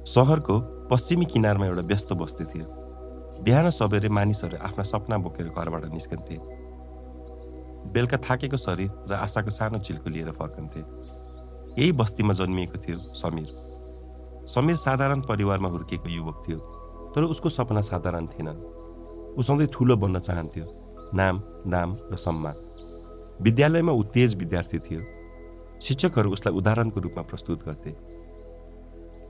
सहरको पश्चिमी किनारमा एउटा व्यस्त बस्ती थियो। बिहान सबेरै मानिसहरू आफ्ना सपना बोकेर घरबाट निस्कन्थे। बेलुका थाकेको शरीर र आशाको सानो चिल्को लिएर फर्कन्थे। यही बस्तीमा जन्मिएको थियो समीर। समीर साधारण परिवारमा हुर्किएको युवक थियो, तर उसको सपना साधारण थिएनन्। ऊ सधैँ ठुलो बन्न चाहन्थ्यो, नाम, दाम र सम्मान। विद्यालयमा ऊ तेज विद्यार्थी थियो। शिक्षकहरू उसलाई उदाहरणको रूपमा प्रस्तुत गर्थे।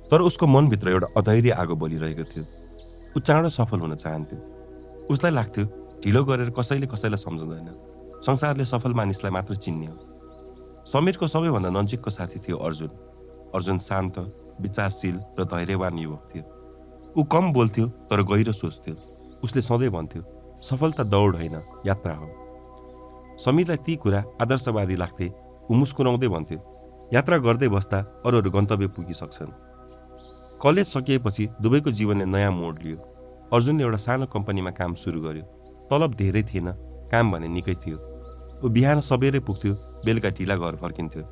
तर उसको मनभित्र एउटा अधैर्य आगो बलिरहेको थियो। ऊ चाँडो सफल हुन चाहन्थ्यो। उसलाई लाग्थ्यो ढिलो गरेर कसैले कसैलाई सम्झँदैन, संसारले सफल मानिसलाई मात्र चिन्ने हो। समीरको सबैभन्दा नजिकको साथी थियो अर्जुन। अर्जुन शान्त, विचारशील र धैर्यवान युवक थियो। ऊ कम बोल्थ्यो तर गहिरो सोच्थ्यो। उसले सधैँ भन्थ्यो, सफलता दौड होइन, यात्रा हो। समीरलाई ती कुरा आदर्शवादी लाग्थे। ऊ मुस्कुराउँदै भन्थ्यो, यात्रा गर्दै बस्दा अरूहरू गन्तव्य पुगिसक्छन्। कलेज सकिएपछि दुवैको जीवनले नयाँ मोड लियो। अर्जुनले एउटा सानो कम्पनीमा काम सुरु गर्यो। तलब धेरै थिएन, काम भने निकै थियो। ऊ बिहान सबेरै पुग्थ्यो, बेलुका ढिला घर फर्किन्थ्यो।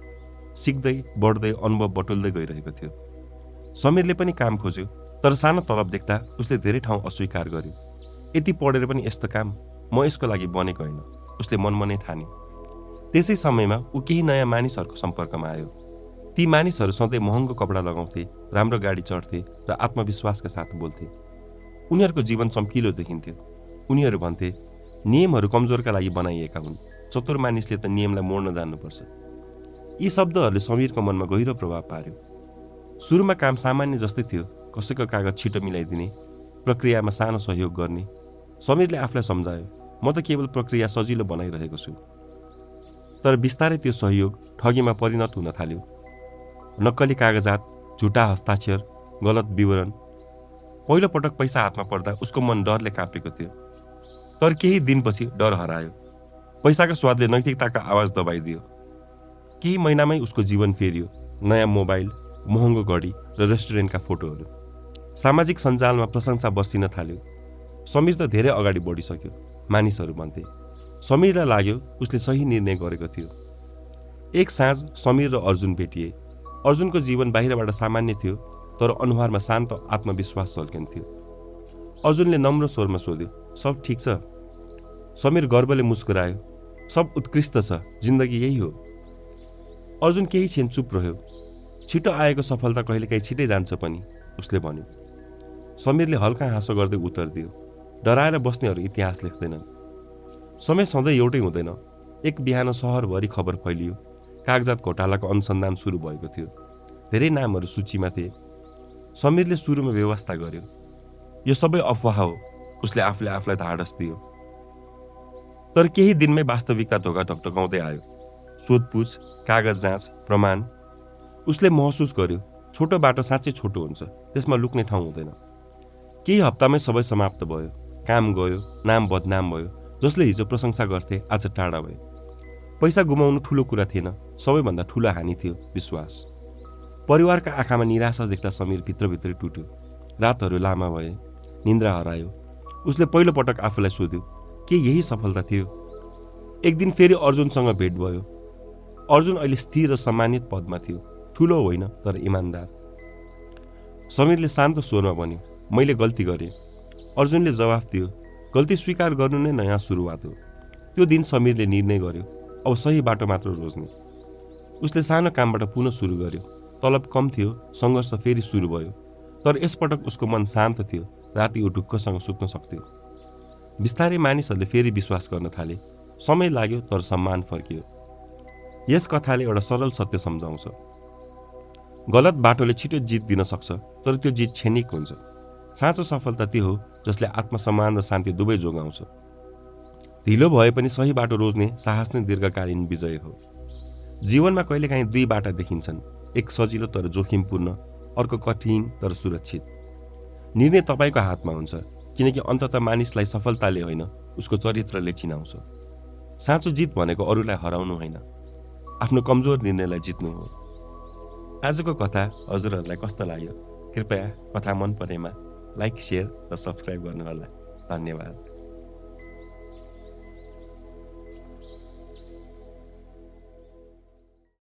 सिक्दै बढ्दै अनुभव बटुल्दै गइरहेको थियो। समीरले पनि काम खोज्यो, तर सानो तलब देख्दा उसले धेरै ठाउँ अस्वीकार गर्यो। यति पढेर पनि यस्तो काम, म यसको लागि बनेको होइन, उसले मनमा नै ठान्यो। त्यसै समयमा ऊ केही नयाँ मानिसहरूको सम्पर्कमा आयो। ती मानिसहरू सधैँ महँगो कपडा लगाउँथे, राम्रो गाडी चढ्थे र आत्मविश्वासका साथ बोल्थे। उनीहरूको जीवन चम्किलो देखिन्थ्यो। उनीहरू भन्थे, नियमहरू कमजोरका लागि बनाइएका हुन्, चतुर मानिसले त नियमलाई मोड्न जान्नुपर्छ। यी शब्दहरूले समीरको मनमा गहिरो प्रभाव पार्यो। सुरुमा काम सामान्य जस्तै थियो, कसैको कागज छिटो मिलाइदिने, प्रक्रियामा सानो सहयोग गर्ने। समीरले आफूलाई सम्झायो, म त केवल प्रक्रिया सजिलो बनाइरहेको छु। तर बिस्तारै त्यो सहयोग ठगीमा परिणत हुन थाल्यो। नक्कली कागजात, झुटा हस्ताक्षर, गलत विवरण। पहिलो पटक पैसा हातमा पर्दा उसको मन डरले काँपेको थियो। तर केही दिनपछि डर हरायो। पैसाको स्वादले नैतिकताको आवाज दबाइदियो। केही महिनामै उसको जीवन फेरियो। नयाँ मोबाइल, महँगो घडी र रेस्टुरेन्टका फोटोहरू। सामाजिक सञ्जालमा प्रशंसा बर्सिन थाल्यो। समीर त धेरै अगाडि बढिसक्यो, मानिसहरू भन्थे। समीरलाई लाग्यो उसले सही निर्णय गरेको थियो। एक साँझ समीर र अर्जुन भेटिए। अर्जुनको जीवन बाहिरबाट सामान्य थियो, तर अनुहारमा शान्त आत्मविश्वास झल्किन्थ्यो। अर्जुनले नम्र स्वरमा सोध्यो, सब ठिक छ? समीर गर्वले मुस्कुरायो, सब उत्कृष्ट छ, जिन्दगी यही हो। अर्जुन केही क्षण चुप रह्यो। छिटो आएको सफलता कहिलेकाहीँ छिटै जान्छ पनि, उसले भन्यो। समीरले हल्का हाँसो गर्दै उत्तर दियो, डराएर बस्नेहरू इतिहास लेख्दैनन्। समय सधैँ एउटै हुँदैन। एक बिहान सहरभरि खबर फैलियो। कागजात घोटालाको अनुसन्धान सुरु भएको थियो। धेरै नामहरू सूचीमा थिए। समीरले सुरुमा व्यवस्था गर्यो। यो सबै अफवाह हो, उसले आफूलाई धाडस दियो। तर केही दिनमै वास्तविकता धोका ढकढकाउँदै आयो। सोधपुछ, कागज जाँच, प्रमाण। उसले महसुस गर्यो, छोटो बाटो साँच्चै छोटो हुन्छ, त्यसमा लुक्ने ठाउँ हुँदैन। केही हप्तामै सबै समाप्त भयो। काम गयो, नाम बदनाम भयो। जसले हिजो प्रशंसा गर्थे आज टाढा भए। पैसा गुमाउनु ठुलो कुरा थिएन, सबैभन्दा ठुलो हानि थियो विश्वास। परिवारका आँखामा निराशा देख्दा समीर भित्रभित्रै टुट्यो। रातहरू लामा भए, निन्द्रा हरायो। उसले पहिलो पटक आफूलाई सोध्यो, के यही सफलता थियो? एक दिन फेरि अर्जुनसँग भेट भयो। अर्जुन अहिले स्थिर र सम्मानित पदमा थियो, ठुलो होइन तर इमान्दार। समीरले शान्त स्वरमा भन्यो, मैले गल्ती गरेँ। अर्जुनले जवाफ दियो, गल्ती स्वीकार गर्नु नै नयाँ सुरुवात हो। त्यो दिन समीरले निर्णय गर्यो, अब सही बाटो मात्र रोज्ने। उसले सानो कामबाट पुनः सुरु गर्यो। तलब कम थियो, सङ्घर्ष फेरि सुरु भयो। तर यसपटक उसको मन शान्त थियो, राति ऊ ढुक्कसँग सुत्न सक्थ्यो। बिस्तारै मानिसहरूले फेरि विश्वास गर्न थाले। समय लाग्यो तर सम्मान फर्कियो। यस कथाले एउटा सरल सत्य सम्झाउँछ, गलत बाटोले छिटो जित दिन सक्छ, तर त्यो जित क्षणिक हुन्छ। साँचो सफलता त्यो हो जसले आत्मसम्मान र शान्ति दुवै जोगाउँछ। ढिलो भए पनि सही बाटो रोज्ने साहस नै दीर्घकालीन विजय हो। जीवनमा कहिलेकाहीँ दुई बाटा देखिन्छन्, एक सजिलो तर जोखिमपूर्ण, अर्को कठिन तर सुरक्षित। निर्णय तपाईँको हातमा हुन्छ, किनकि अन्ततः मानिसलाई सफलताले होइन, उसको चरित्रले चिनाउँछ। साँचो जित भनेको अरूलाई हराउनु होइन, आफ्नो कमजोर निर्णयलाई जित्नु हो। आजको कथा हजुरहरूलाई कस्तो लाग्यो? कृपया कथा मन परेमा लाइक, सेयर र सब्सक्राइब गर्नुहोला। धन्यवाद।